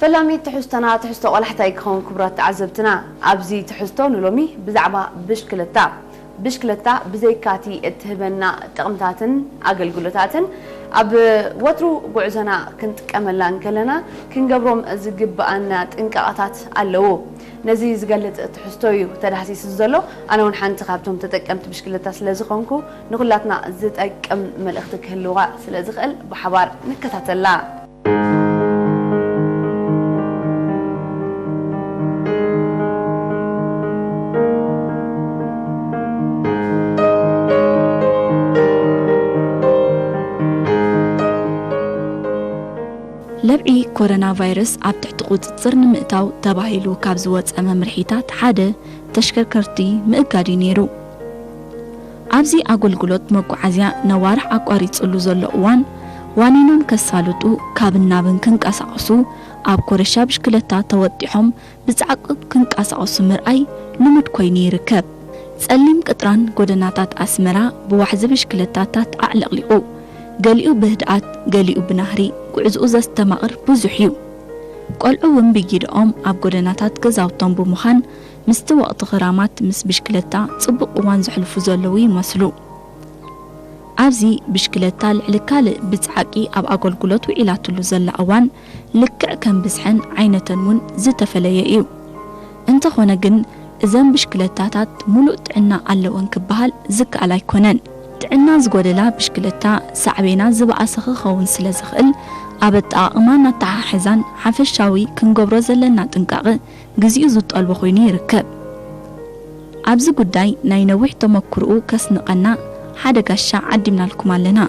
ቀዳሚት ትሕዝቶና ትሕዝቶ ቆላሕታ እዩ ክኸውን። ክቡራት ተዓዘብትና፣ ኣብዚ ትሕዝቶ ንሎሚ ብዛዕባ ብሽክለታ፣ ብሽክለታ ብዘይካቲ እትህበና ጥቕምታትን ኣገልግሎታትን፣ ኣብ ወትሩ ጉዕዞና ክንጥቀመላ እንከለና ክንገብሮም ዝግብኣና ጥንቃቐታት ኣለዉ። ነዚ ዝገልጽ ትሕዝቶ እዩ ተዳህሲሱ ዘሎ። ኣነ እውን ሓንቲ ካብቶም ተጠቀምቲ ብሽክለታ ስለ ዝኾንኩ፣ ንኹላትና ዝጠቅም መልእኽቲ ክህልዋ ስለ ዝኽእል፣ ብሓባር ንከታተላ። ለብዒ ኮሮና ቫይረስ ኣብ ትሕቲ ቁጽጽር ንምእታው ተባሂሉ ካብ ዝወጸ መምርሒታት ሓደ ተሽከርከርቲ ምእጋድ እዩ ነይሩ። ኣብዚ ኣገልግሎት መጓዓዝያ ነዋርሕ ኣቋሪጽሉ ዘሎ እዋን፣ ዋኒኖም ከሳልጡ ካብን ናብን ክንቀሳቐሱ፣ ኣብ ኮረሻ ብሽክለታ ተወጢሖም ብጻዕቂ ክንቀሳቐሱ ምርኣይ ልሙድ ኮይኑ ይርከብ። ጸሊም ቅጥራን ጎደናታት ኣስመራ ብዋሕዚ ብሽክለታታት ኣዕለቕሊቑ፣ ገሊኡ ብህድኣት፣ ገሊኡ ብናህሪ፣ ጉዕዝኡ ዘስተማቕር ብዙሕ እዩ። ቆልዑ እውን ብጊድኦም ኣብ ጎደናታት ገዛውቶም ብምዃን፣ ምስቲ ወቕቲ ክራማት ምስ ብሽክለታ ጽቡቕ እዋን ዘሕልፉ ዘለዉ ይመስሉ። ኣብዚ ብሽክለታ ልዕሊ ካልእ ብጻዕቂ ኣብ ኣገልግሎት ውዒላትሉ ዘላ እዋን፣ ልክዕ ከም ብዝሐን ዓይነተን እውን ዝተፈለየ እዩ። እንተኾነ ግን፣ እዘን ብሽክለታታት ሙሉእ ጥዕና ኣለወን ክበሃል ዝከኣል ኣይኮነን። ጥዕና ዝጎደላ ብሽክለታ ሳዕቤና ዝበኣሰ ክኸውን ስለ ዝኽእል፣ ኣብ ኣጠቓቕማን ኣተሓሕዛን ሓፈሻዊ ክንገብሮ ዘለና ጥንቃቐ ግዜኡ ዝጠልቦ ኮይኑ ይርከብ። ኣብዚ ጉዳይ ናይ ነዊሕ ተመክሮኡ ከስንቐና ሓደ ጋሻ ዓዲምናልኩም ኣለና።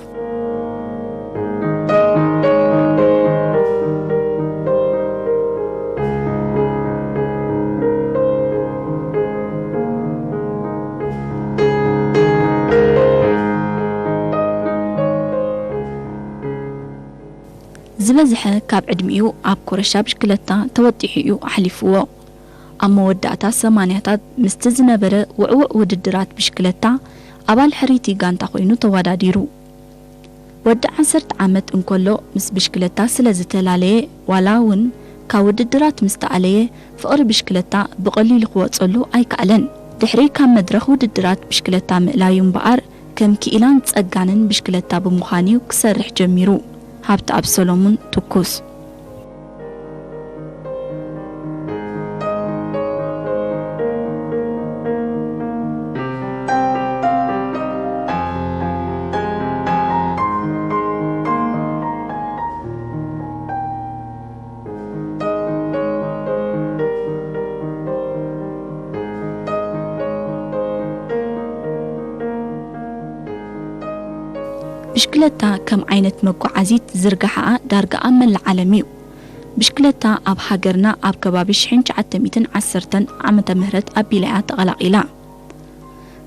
ዝበዝሐ ካብ ዕድሚኡ ኣብ ኮረሻ ብሽክለታ ተወጢሑ እዩ ኣሕሊፍዎ። ኣብ መወዳእታ ሰማንያታት ምስቲ ዝነበረ ውዕዉዕ ውድድራት ብሽክለታ ኣባል ሕርይቲ ጋንታ ኮይኑ ተወዳዲሩ። ወዲ ዓሰርተ ዓመት እንከሎ ምስ ብሽክለታ ስለ ዝተላለየ፣ ዋላ እውን ካብ ውድድራት ምስ ተኣለየ፣ ፍቕሪ ብሽክለታ ብቐሊሉ ክወጸሉ ኣይከኣለን። ድሕሪ ካብ መድረኽ ውድድራት ብሽክለታ ምእላዩ እምበኣር፣ ከም ክኢላን ጸጋንን ብሽክለታ ብምዃን እዩ ክሰርሕ ጀሚሩ። ሃብተኣብ ሰሎሙን ትኩስ። ብሽክለታ ከም ዓይነት መጓዓዚት ዝርግሓኣ ዳርጋ ኣብ መላእ ዓለም እዩ። ብሽክለታ ኣብ ሃገርና ኣብ ከባቢ ሽሕን ትሽዓተ ሚእትን ዓሰርተን ዓመተ ምህረት ኣቢላ እያ ተቐላቒላ።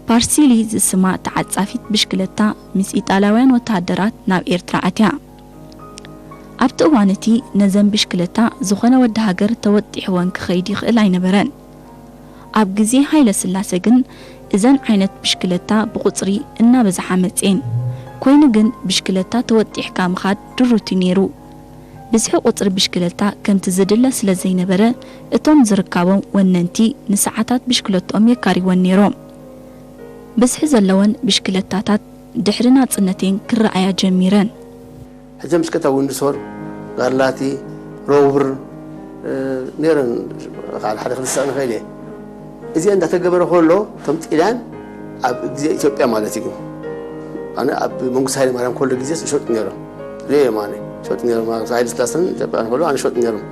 ፓርሲሊ ዝስማ ተዓጻፊት ብሽክለታ ምስ ኢጣልያውያን ወተሃደራት ናብ ኤርትራ ኣትያ። ኣብቲ እዋን እቲ ነዘን ብሽክለታ ዝኾነ ወዲ ሃገር ተወጢሕወን ክኸይድ ይኽእል ኣይነበረን። ኣብ ግዜ ሃይለ ስላሴ ግን እዘን ዓይነት ብሽክለታ ብቑጽሪ እናበዝሓ መጽኤን። ኮይኑ ግን ብሽክለታ ተወጢሕካ ምኻድ ድሩት እዩ ነይሩ። ብዝሒ ቁጽሪ ብሽክለታ ከምቲ ዝድለ ስለ ዘይነበረ፣ እቶም ዝርካቦም ወነንቲ ንሰዓታት ብሽክለትኦም የካርይወን ነይሮም። ብዝሒ ዘለወን ብሽክለታታት ድሕሪ ናጽነተን ክረኣያ ጀሚረን። ሕጂ ብሽክለታ ዊንድሶር፣ ጋርላቲ፣ ሮውር፣ እ፣ ነይረን። ሓደ ሓደ ክልስዕን ይኽእል እየ። እዚ እንዳተገበረ ከሎ፣ እቶም ጢልያን ኣብ ግዜ ኢትዮጵያ ማለት እዩ። ኣነ ኣብ መንግስቲ ሃይለ ማርያም ከሎ ግዜ ይሸጡ ነይሮም። ሪኦ እዮም ኣነ ይሸጡ ነይሮም። ኣብ ሃይለ ስላሰን ኢትዮጵያ ከሎ ኣነ ይሸጡ ነይሮም።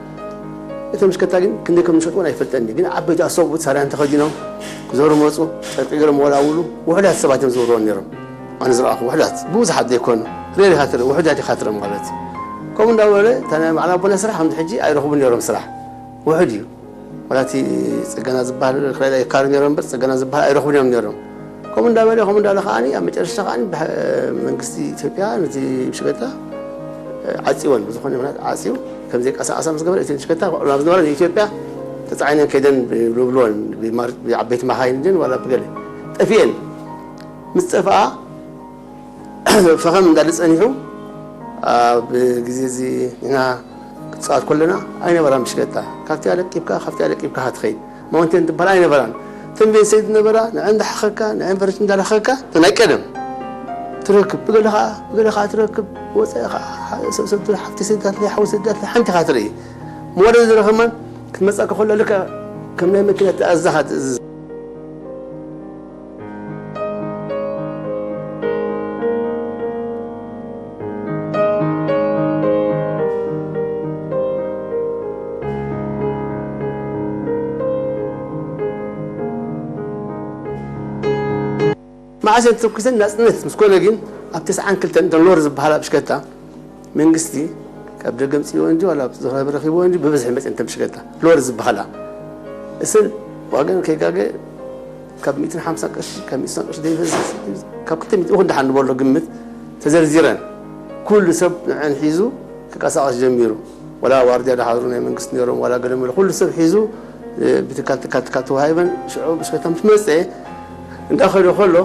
እቶም ምሽከታ ግን ክንደይ ከም ዝሸጡ እውን ኣይፈልጠኒ። ግን ዓበይቲ ኣብ ሰብኡት ሳርያን ተኸዲኖም ክዞሩ መፁ፣ ጨርቂ ገይሮም ወላውሉ፣ ውሑዳት ሰባት እዮም ዝገብርዎ ነይሮም። ኣነ ዝረኣኹ ውሑዳት፣ ብዙሓት ዘይኮኑ። ሪኦ ኢኻ ትርኢ፣ ውሑዳት ኢኻ ትርኢ ማለት እዩ። ከምኡ እንዳበለ፣ እታ ናይ በዓል ኣቦና ስራሕ ከምዚ ሕጂ ኣይረኽቡን ነይሮም ስራሕ። ውሑድ እዩ። ዋላ እቲ ጽገና ዝበሃል ክላይላ የካሪ ነይሮም እምበር፣ ጽገና ዝበሃል ኣይረኽቡን እዮም ነይሮም። ከምኡ እንዳበለ፣ ከምኡ እንዳበለ ከዓኒ፣ ኣብ መጨረሽታ ከዓኒ፣ ብሕ-፣ መንግስቲ ኢትዮጵያ ነቲ ብሽክለታ ዓጽይወን፣ ብዝኾነ ምኽንያት ዓጽዩ፣ ከም ዘይንቀሳቐሳ ምስ ገበረ፣ እቲ ብሽክለታ ኣብ ዝነበረ ንኢትዮጵያ ተጻዒነን ከይደን ብልብልወን፣ ብማር-፣ ብዓበይቲ መኻይን ድን ዋላ ብገለ ጠፊኤን። ምስ ጠፍኣ፣ ፈኸም እንዳለ ጸኒሑ፣ ኣብ ግዜ እዚ ንሕና ንፃወት ከለና ኣይነበራን ብሽክለታ። ካብቲ ኣለቂብካ፣ ካብቲ ኣለቂብካ ትኸይድ። ማውንቴን ትበሃል ኣይነበራን። ተን ቪንሰንት ነበራ፣ ንዐን እንዳሓኸካ፣ ንዐን ቨርጅን እንዳላኸካ፣ እተን ናይ ቀደም። ትረክብ፣ ብገለ ኸዓ፣ ብገለ ኸዓ ትረክብ፣ ወፃኢ ኸዓ፣ ሰብ፣ ሰብ፣ ሓፍቲ ሰዲዳትለይ፣ ሓው ሰዲዳትለይ፣ ሓንቲ ኢኻ ትርኢ። መወዳድሪ ከማን ክትመፃካ ከሎ ልክዕ ከም ናይ መኪና ትእዛዝ ኢኻ ትእዝዝ። መዓስ እየን ተተኩሰን? ናጽነት ምስ ኮነ ግን ኣብ ተስዓን ክልተን እተን ሎሪ ዝበሃላ ብሽክለታ መንግስቲ ካብ ደገ ኣምጺእወን እንጂ ዋላ ኣብ ዝረኸበ ረኺብወን እንጂ ብብዝሒ መጽኤን እተን ብሽክለታ ሎሪ ዝበሃላ። እሰን ዋገን ከይጋገ ካብ ሚእትን ሓምሳን ቅርሺ፣ ካብ ሚእትን ቅርሺ ዘይበዝሕ፣ ካብ ክልተ ሚእቲ ይኹን ደሓን ንበሎ ግምት ተዘርዚረን፣ ኩሉ ሰብ ንዐን ሒዙ ክንቀሳቐስ ጀሚሩ። ዋላ ዋርድያ ደሓሩ ናይ መንግስቲ ነይሮም፣ ዋላ ገለ መለ ኩሉ ሰብ ሒዙ፣ እ፣ ብትካል ትካል ትካል ተዋሂበን፣ ሽዑ ብሽክለታ ምስ መጸ፣ እንዳኸደ ከሎ፣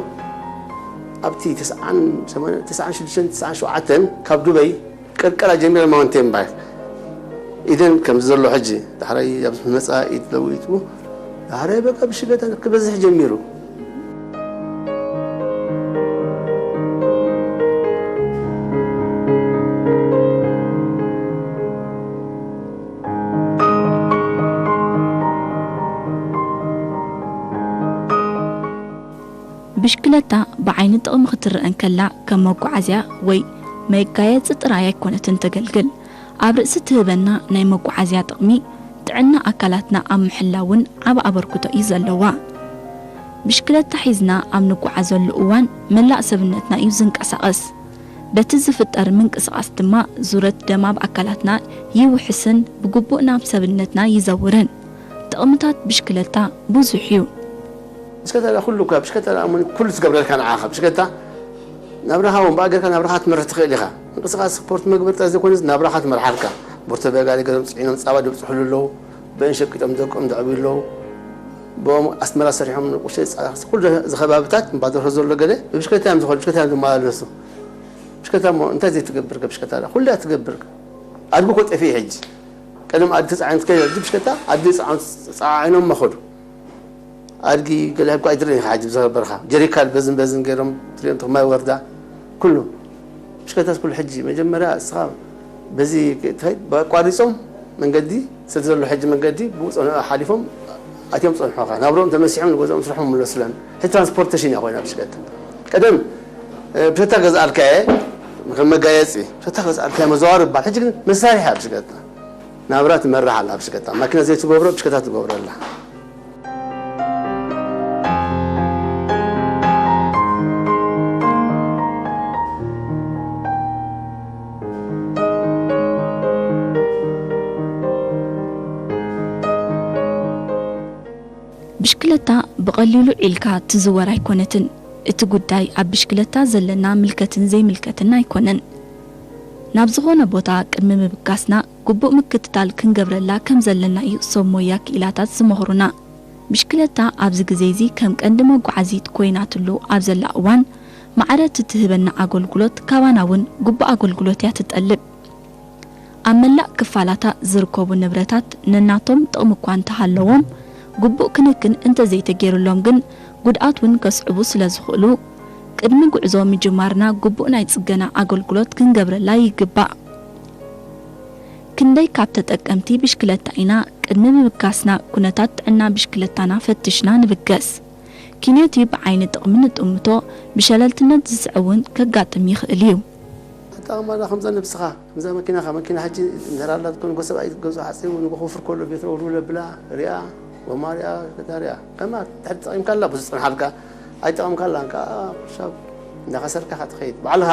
ኣብቲ ተስዓን ሸሞንተን፣ ተስዓን ሽዱሽተን፣ ተስዓን ሸውዓተን ካብ ዱበይ ቅርቀራ ጀሚረ ማውንቴን ባይክ ኢደን ከምዚ ዘሎ ሕጂ፣ ዳሕራይ ኣብ መጻ ኢድ ለዊጡ፣ ዳሕራይ በቃ ብሽክለታ ክበዝሕ ጀሚሩ። ብሽክለታ ብዓይኒ ጥቕሚ ክትረአ እንከላ፣ ከም መጓዓዝያ ወይ መጋየጺ ጥራይ ኣይኮነትን ተገልግል። ኣብ ርእሲ ትህበና ናይ መጓዓዝያ ጥቕሚ፣ ጥዕና ኣካላትና ኣብ ምሕላውን ዓቢ ኣበርክቶ እዩ ዘለዋ። ብሽክለታ ሒዝና ኣብ ንጓዓዘሉ እዋን፣ መላእ ሰብነትና እዩ ዝንቀሳቐስ። በቲ ዝፍጠር ምንቅስቓስ ድማ፣ ዙረት ደም ኣብ ኣካላትና ይውሕስን ብግቡእ ናብ ሰብነትና ይዘውርን። ጥቕምታት ብሽክለታ ብዙሕ እዩ። ብሽክለታ ኩሉ እኳ፣ ብሽክለታ ደኣ እሞ ኩሉ ትገብረልካ ንዓኻ። ብሽክለታ ናብራኻ እውን ብእግርካ ናብራኻ ትመርሕ ትኽእል ኢኻ። ምንቅስቓስ ስፖርት መግበር ጥራይ ዘይኮነስ ናብራኻ ትመርሓልካ። ቦርቶ በጋሪ ገይሮም ጽዒኖም ጻባ ደብጽሑሉ ኣለዉ። ብእን ሸቂጦም ደቆም ደዕብዩ ኣለዉ። ብኦም ኣስመራ ሰሪሖም ንቁሸ ጻ-፣ ኩሉ እዚ ከባብታት እምባደርሆ ዘሎ ገለ ብብሽክለታ እዮም ዝኾኑ፣ ብሽክለታ እዮም ዝመላለሱ። ብሽክለታ እሞ እንታይ ዘይትገብር ከ ብሽክለታ ደኣ? ኩሉ እያ ትገብር። ኣድጊ እኮ ጠፊኡ ሕጂ። ቀደም ኣድጊ ተጻዒኑ ትከይድ፣ ሕጂ ብሽክለታ ኣድጊ ጻዕኑ-፣ ጻዓዒኖም መኸዱ። ኣድጊ ገለ እኳ ኣይትርእን ኢኻ ሕጂ ብዘ-፣ በረኻ። ጀሪካን በዝን በዝን ገይሮም ትርእዮም፣ እቲ ማይ ወርዳ፣ ኩሉ። ብሽክለታስ ኩሉ ሕጂ፣ መጀመርያ እስኻ በዚ ትኸይድ፣ ኣቋሪጾም መንገዲ፣ ስለ ዘሎ ሕጂ መንገዲ፣ ብኡ ጸንሑ፣ ሓሊፎም ኣትዮም ጸንሑኻ። ናብርኦም ተመሲሖም ንገዝኦም ስርሖም ምለሱለን። ሕጂ ትራንስፖርቴሽን እያ ኮይና ብሽክለታ። ቀደም፣ እ፣ ብሽክለታ ገዝኣልካ እየ፣ ከም መጋየጺ፣ ብሽክለታ ገዝኣልካ እየ፣ መዘዋወሪ ይበሃል። ሕጂ ግን መሳርሒ እያ ብሽክለታ። ናብራ ትመርሕ ኣላ ብሽክለታ። ማኪና ዘይትገብሮ ብሽክለታ ትገብሮ ኣላ። ብሽክለታ ብቐሊሉ ዒልካ ትዝወር ኣይኮነትን። እቲ ጉዳይ ኣብ ብሽክለታ ዘለና ምልከትን ዘይምልከትን ኣይኮነን። ናብ ዝኾነ ቦታ ቅድሚ ምብጋስና ግቡእ ምክትታል ክንገብረላ ከም ዘለና እዩ ሰብ ሞያ ክኢላታት ዝመኽሩና። ብሽክለታ ኣብዚ ግዜ እዚ ከም ቀንዲ መጓዓዚት ኮይናትሉ ኣብ ዘላ እዋን፣ ማዕረ እቲ ትህበና ኣገልግሎት ካባና እውን ግቡእ ኣገልግሎት እያ ትጠልብ። ኣብ መላእ ክፋላታ ዝርከቡ ንብረታት ነናቶም ጥቕሚ እኳ እንተሃለዎም፣ ግቡእ ክንክን እንተዘይተገይሩሎም ግን ጉድኣት እውን ከስዕቡ ስለ ዝኽእሉ፣ ቅድሚ ጉዕዞ ምጅማርና ግቡእ ናይ ጽገና ኣገልግሎት ክንገብረላ ይግባእ። ክንደይ ካብ ተጠቀምቲ ብሽክለታ ኢና ቅድሚ ምብጋስና ኩነታት ጥዕና ብሽክለታና ፈቲሽና ንብገስ። ኪንዮቲ ብዓይኒ ጥቕሚ ንጥምቶ፣ ብሸለልትነት ዝስዕብ እውን ከጋጥም ይኽእል እዩ። ኣጠቓቕማና ከምዛ ነብስኻ፣ ከምዛ መኪናኻ፣ መኪና ሕጂ እንድሕር ኣላ ትኮን፣ ጎ ሰብኣይ ገዝኡ ሓፂቡ፣ ንጎ ክወፍር ከሎ ቤት ወልውል ኣብላ፣ ሪኣ፣ ጎማ ሪኣ፣ ገዛ ሪኣ። ከማ ድሕሪ ተጠቒምካላ ብዙሕ ዝፀንሓልካ፣ ኣይጠቐምካላን ከዓ ኩሉ ሰብ እንዳኸሰርካ ኢኻ ትኸይድ። ባዕልኻ፣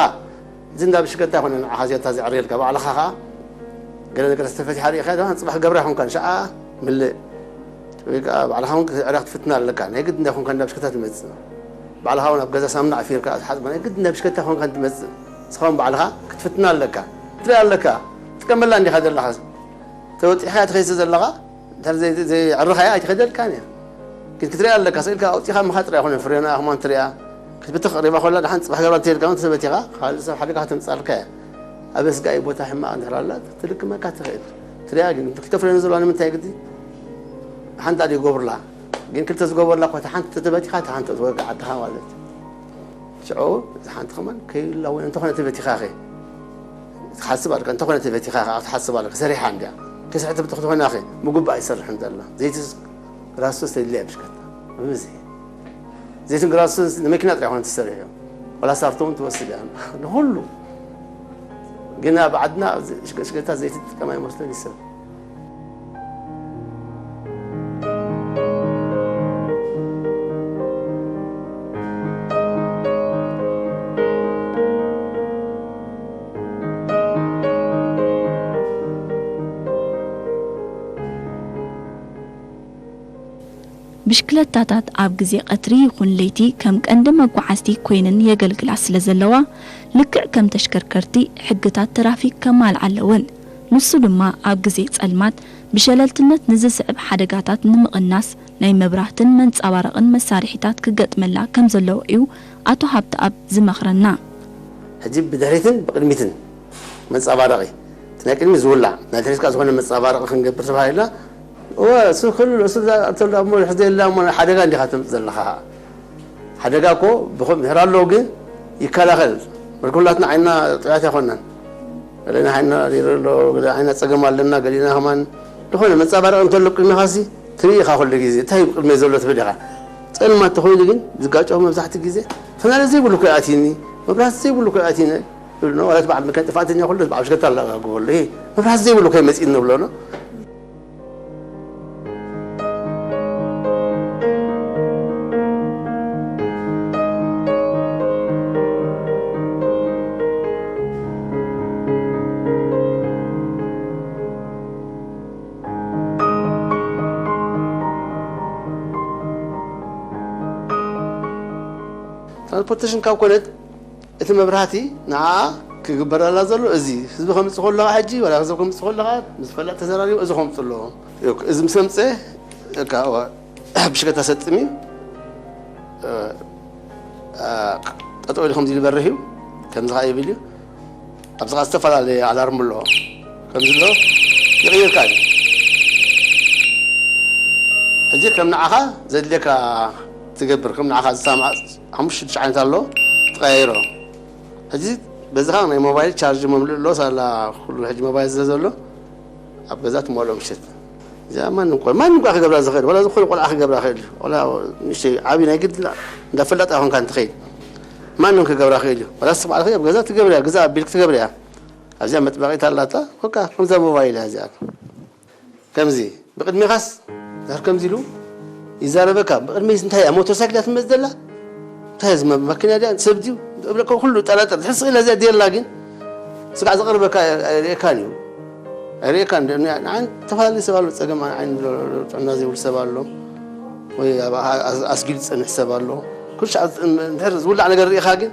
እዚ እንዳ ብሽክለታ ኣይኮነን ንዓኻ ዝያዳ ዘዕርየልካ፣ ባዕልኻ ከዓ ገለ ነገር ዝተፈቲሓ ርኢኻ ድማ፣ ፅባሕ ገብራ ኣይኮንካን፣ ሸዓ ምልእ። ወይ ከዓ ባዕልኻ እውን ክትዕረ ክትፍትና ኣለካ። ናይ ግድ እንዳ ኮንካ እንዳ ብሽክለታ ትመጽእ። ባዕልኻ እውን ኣብ ገዛ ሳሙና ኣፊርካ ትሓጽባ፣ ናይ ግድ እንዳ ብሽክለታ ኮንካ ትመጽእ። ንስኻ እውን ባዕልኻ ክትፍትና ኣለካ። ትሪኣ ኣለካ። ትጥቀመላ እንዲኻ ዘለኻ። ተወጢሕካ ትኸይድ ዘለኻ። እንድሕር ዘይ-፣ ዘይዕርኻያ ኣይትኸደልካን እያ። ግን ክትሪኣ ኣለካ። ስኢልካ ኣውጺኻ ምኻድ ጥራይ ኣይኮነን። ፍሬና ከማን ትሪኣ። ክትብትኽ ቀሪባ ኮላ፣ ደሓን ጽባሕ ገብራ እንተይልካ እውን ተሰበቲኻ፣ ካልእ ሰብ ሓደጋ ከተምጽኣልካ እያ። ኣብ ኣስጋኢ ቦታ ሕማቕ እንድሕር ኣላ፣ ክትልክመካ ትኽእል። እዚኣ ግን ክልተ ፍሬን ዘለዋ ንምንታይ ግዲ? ሓንታ ድዩ ጎብርላ? ግን ክልተ ዝጎበርላ እኳ እታ ሓንቲ ተተበቲኻ፣ እታ ሓንቲ ትወግእ ዓድኻ ማለት እዩ። ሽዑ እዛ ሓንቲ ከማን ከይላ ወይ እንተኾነ ተበቲኻ ኸ? ትሓስብ ኣለካ፣ እንተኾነ ተበቲኻ ኸ? ትሓስብ ኣለካ፣ ሰሪሓ እንድያ። ከስሕት ብትኽ ትኾና ኸ? ምጉባእ ይሰርሕ እንተላ። ዘይትስ ራሱ ተድልያ ብሽከታ። ብብዝሒ። ዘይትን ግራሱ ንመኪና ጥራይ ይኾነ ትሰርሕ እዮም። ወላ ሳርቶ እውን ትወስድ እያ። ንኹሉ። ግን ኣብ ዓድና ሽገ-፣ ሽገታ ዘይትጥቀም ኣይመስለን ይሰብ። ብሽክለታታት ኣብ ግዜ ቀትሪ ይኹን ለይቲ ከም ቀንዲ መጓዓዝቲ ኮይነን የገልግላ ስለ ዘለዋ፣ ልክዕ ከም ተሽከርከርቲ ሕግታት ትራፊክ ከማልኣ ኣለወን። ንሱ ድማ ኣብ ግዜ ጸልማት ብሸለልትነት ንዝስዕብ ሓደጋታት ንምቕናስ ናይ መብራህትን መንጸባረቕን መሳርሒታት ክገጥመላ ከም ዘለዎ እዩ ኣቶ ሃብተኣብ ዝመኽረና። ሕጂ ብድሕሪትን ብቕድሚትን መንጸባረቒ፣ እቲ ናይ ቅድሚት ዝውላዕ፣ ናይ ድሕሪት ከኣ ዝኾነ መንጸባረቒ ክንገብር ተባሂልና፣ እወ፣ እሱ ክሉ እሱ እዛ እተሉ ኣብ መሪሕ ዘየላ እሞ ሓደጋ እንዲኻ ተምጽእ ዘለኻ። ሓደጋ እኮ ብኸም-፣ ድሕር ኣለዉ ግን ይከላኸል። በርኩላትና ዓይንና ጥዑያት ኣይኮናን። ገሌና ዓይንና ሪር ኣሎ፣ ገለ ዓይንና ጸገም ኣለና፣ ገሊና ከማን ዝኾነ መንጸባረቒ እንተሎ ቅድሚኻሲ ትርኢ ኢኻ ኩሉ ግዜ። እንታይ እዩ ቅድመይ ዘሎ ትብል ኢኻ። ጸልማት ተኾይኑ ግን ዝጋጨው መብዛሕትኡ ግዜ ፈናለ ዘይብሉ እኮ ይኣትዩኒ፣ መብራህቲ ዘይብሉ እኮ ይኣትዩኒ ይብሉና። ዋላ እቲ በዓል መኪና ጥፋእተኛ ኩሉ በዓል ብሽከታ ኣለጋግበሉ። ይሄ መብራህቲ ዘይብሉ እኮ ይመጽእኒ ንብሎ ነው። ትራንስፖርቴሽን ካብ ኮነት እቲ መብራህቲ ንዓ ክግበረላ ዘሎ እዚ ህዝቢ ከምፅእ ከለኻ ሕጂ ዋላ ህዝቢ ከምፅእ ከለኻ ምስ ፈላጥ ተዘራሪቡ እዚ ከምፁ ኣለዎ። እዚ ምስ ከምፀ እካ ብሽከታ ሰጥም እዩ። ጠጠው ኢሉ ከምዚ ዝበርህ እዩ። ከምዚ ከዓ ይብል እዩ። ኣብዚ ከዓ ዝተፈላለየ ኣላርም ኣለዎ። ከምዚ ኣሎ ይቕይርካ እዩ። ሕጂ ከም ንዓኻ ዘድልየካ ትገብር። ከም ንዓኻ ዝሰማዕ ሓሙሽተ ሽዱሽተ ዓይነት ኣሎ ትቐያይሮ። ሕጂ በዚ ከዓ ናይ ሞባይል ቻርጅ መምልእ ኣሎ ሳላ ኩሉ ሕጂ ሞባይል ስለ ዘሎ ኣብ ገዛ ትመልኦ ምሸት። እዚኣ ማንም ቆ-፣ ማንም ቆ ክገብራ ዝኽእል፣ ዋላ ዝኾነ ቆልዓ ክገብራ ይኽእል እዩ። ዋላ ንእሽተይ ዓብዪ ናይ ግድን እንዳ ፈላጥ ኣይኮንካን ትኸይድ። ማንም ክገብራ ይኽእል እዩ። ዋላ ንስኺ ባዕልኺ ኣብ ገዛ ትገብርያ፣ ግዛ ኣቢልኪ ትገብርያ። ኣብዚኣ መጥበቒት ኣላታ፣ በቃ ከምዛ ሞባይል እያ እዚኣ። ከምዚ ብቕድሜኻስ ድሕር ከምዚ ኢሉ ይዛረበካ። ብቕድመይስ እንታይ እያ? ሞተር ሳይክል እያ ትመጽእ ዘላ? እንታይ እያ ዝመ-፣ መኪና ድያ? ሰብ ድዩ? እብለካ ኩሉ ጠራጠር። ድሕር ስቕ ኢላ እዚኣ ድየላ ግን ስጋዕ ዝቐርበካ ኣይርእየካን እዩ። ኣይርእየካን። ንዓን ተፈላለዩ ሰብ ኣሎ። ጸገም ዓይኒ ኣሎ፣ ጥዕና ዘይብሉ ሰብ ኣሎ። ወይ ኣብ ኣ-፣ ኣስ-፣ ኣስጊዱ ዝጸንሕ ሰብ ኣሎ። ኩሉ ሻዕ እንድሕር ዝውላዕ ነገር ርኢኻ ግን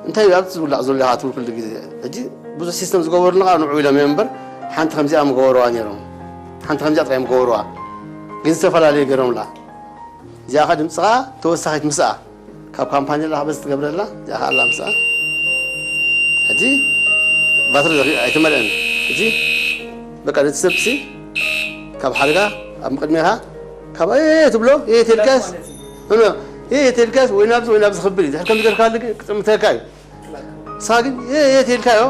እንታይ እዩ ኣብዚ ዝውላዕ ዘሎ ኢኻ ትብል ኩሉ ግዜ። ሕጂ ብዙሕ ሲስተም ዝገበሩልና ከዓ ንዑ ኢሎም እዮም እምበር ሓንቲ ከምዚኣ ምገበርዋ ነይሮም። ሓንቲ ከምዚኣ ጥራይ ምገበርዋ። ግን ዝተፈላለዩ ገይሮምላ። እዚኣ ኸ ድምፅኻ ተወሳኺት ምስኣ ካብ ካምፓኒ ላ በዚ ትገብረላ እዚኣ ኸ ኣላ ምስኣ። ሕጂ ባትሪ ዘኺ-፣ ኣይተመልአን። ሕጂ በቃ ነቲ ሰብሲ ካብ ሓደጋ ኣብ ቅድሜኻ ካብ "ኤ" ትብሎ፣ "ኤ" ተልካስ፣ እኖ፣ "ኤ" ተልካስ ወይ ናብዚ ወይ ናብዚ ክብል እዩ። ድሕር ከም ዝገርካሉ ግን ክጥምተካ እዩ። ንስኻ ግን "ኤ" "ኤ" ተልካዮ፣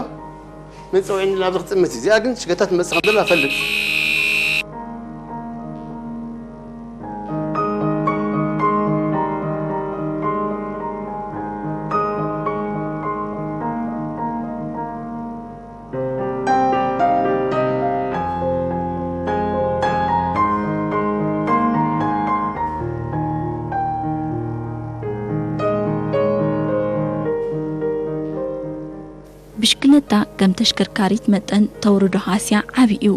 መን ጸዊዕኒ ናብዚ ክጥምት እዩ። እዚኣ ግን ሽገታ ትመጽእ ከም ዘላ ፈልጥ። ብሽክለታ ከም ተሽከርካሪት መጠን ተውርዶ ሃስያ ዓቢ እዩ።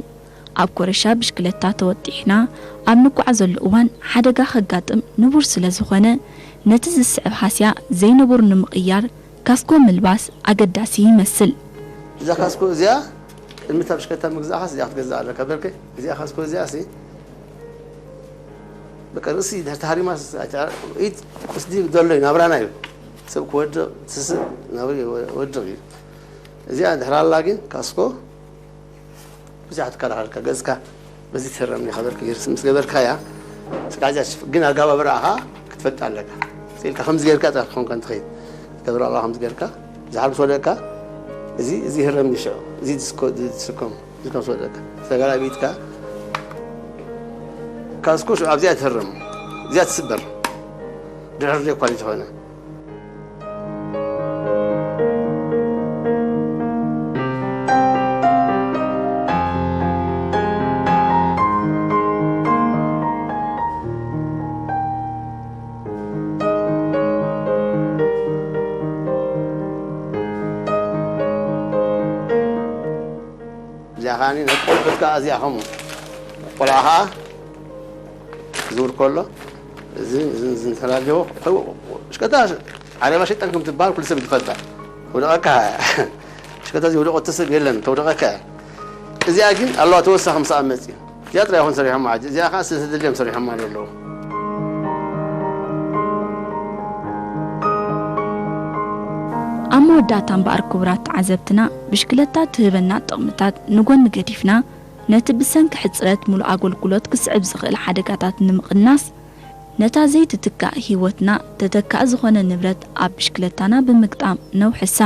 ኣብ ኮረሻ ብሽክለታ ተወጢሕና ኣብ ንጓዓዘሉ እዋን ሓደጋ ከጋጥም ንቡር ስለ ዝኾነ፣ ነቲ ዝስዕብ ሃስያ ዘይንቡር ንምቕያር ካስኮ ምልባስ ኣገዳሲ ይመስል። እዛ ካስኮ እዚኣ ቅድሚ እታ ብሽክለታ ምግዛእኻስ እዚኣ ክትገዝእ ኣለካ። በርከ እዚኣ ካስኮ እዚኣ ሲ በቃ ርእሲ ድሕር ተሃሪማስ ኣይትዓ-፣ ኢድ ምስዲ ዘሎ እዩ ናብራና እዩ። ሰብ ክወድቕ ትስእ ናብራ ይወድቕ እዩ። እዚኣ ድሕር ኣላ ግን ካስኮ ብዙሕ ትከላኸልካ ገጽካ በዚ ትህረም ዲኻ በርክ ጌርስ ምስ ገበርካያ ስቃጃ ግን ኣጋባብራኻ ክትፈልጥ ኣለካ። ስኢልካ ከምዚ ጌርካ ጥራሕ ክኾንካ እንትኸይድ ትገብር ኣላ ከምዚ ጌርካ ዝሓር ምስ ወደቅካ እዚ እዚ ህረም ንሽዑ እዚ ድስኮ ድስኮም ድስኮም ምስ ወደቅካ ተጋላቢጥካ ካስኩ ሽዑ ኣብዚኣ ትህረም እዚኣ ትስበር ድሕር ዘይኳ ዝኾነ እዚኣ ከዓኒ ናይ ቆልዑት ከኣ እዚኣ ከምኡ ቆልዓ ከኣ ክዝውር ከሎ እዚ እዚ እዚ እንተላልዎ ሽቀታ ዓለባ ሸይጣን ከም ትበሃል ኩሉ ሰብ ዝፈልጣ ወደቐካ ሽቀታ እዚ ወደቐቶ ሰብ የለን ተወደቐካ እያ እዚኣ ግን ኣለዋ ተወሳኺ ምሳኣ መፅዩ እዚኣ ጥራይ ይኹን ሰሪሖማ ዓዲ እዚኣ ከዓ ስለ ተደልዮም ሰሪሖማ ዘለዉ ኣብ መወዳእታ እምበኣር ክቡራት ተዓዘብትና ብሽክለታ ትህበና ጥቕምታት ንጎኒ ገዲፍና ነቲ ብሰንኪ ሕጽረት ምሉእ ኣገልግሎት ክስዕብ ዝኽእል ሓደጋታት ንምቕናስ ነታ ዘይትትካእ ህይወትና ተተካኢ ዝኾነ ንብረት ኣብ ብሽክለታና ብምግጣም ነውሕሳ።